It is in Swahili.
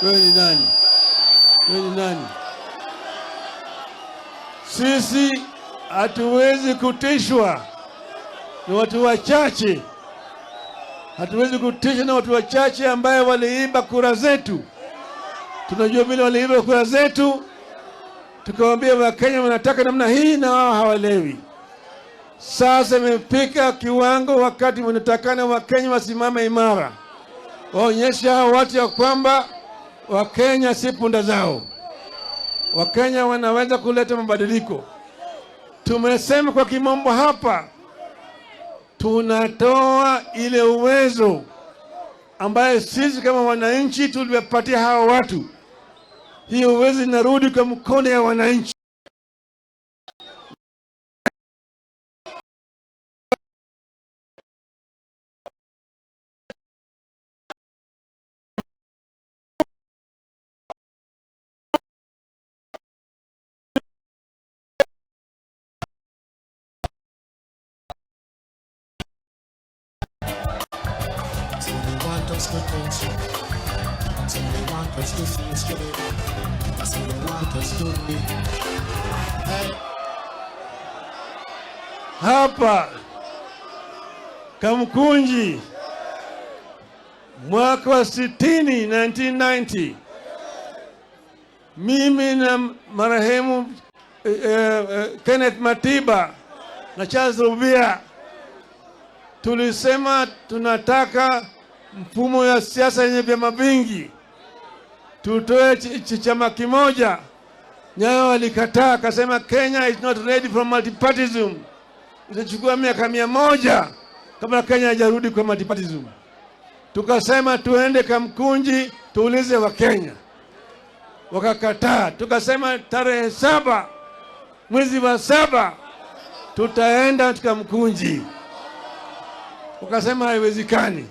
Wewe ni nani? Wewe ni nani? Sisi hatuwezi kutishwa na watu wachache, hatuwezi kutishwa na watu wachache ambaye waliiba kura zetu. Tunajua vile waliiba kura zetu, tukawaambia Wakenya wanataka namna hii na wao hawaelewi. Sasa imefika kiwango wakati wanatakana Wakenya wasimame imara, waonyeshe hao watu ya kwamba Wakenya si punda zao. Wakenya wanaweza kuleta mabadiliko. Tumesema kwa kimombo hapa, tunatoa ile uwezo ambaye sisi kama wananchi tuliwapatia hawa watu. Hiyo uwezo inarudi kwa mkono ya wananchi. So they want us to tense. So they want us to feel scared. So they want us to be. Hey. Hapa Kamkunji mwaka wa 60, 1990, mimi na marehemu Kenneth Matiba na Charles Rubia tulisema tunataka mfumo ya siasa yenye vyama vingi, tutoe chama kimoja. Nyayo walikataa, akasema Kenya is not ready for multipartyism. Itachukua miaka 100 kabla Kenya haijarudi kwa multipartyism. Tukasema tuende Kamkunji tuulize Wakenya, wakakataa. Tukasema tarehe 7 mwezi wa 7 tutaenda Kamkunji, wakasema haiwezekani.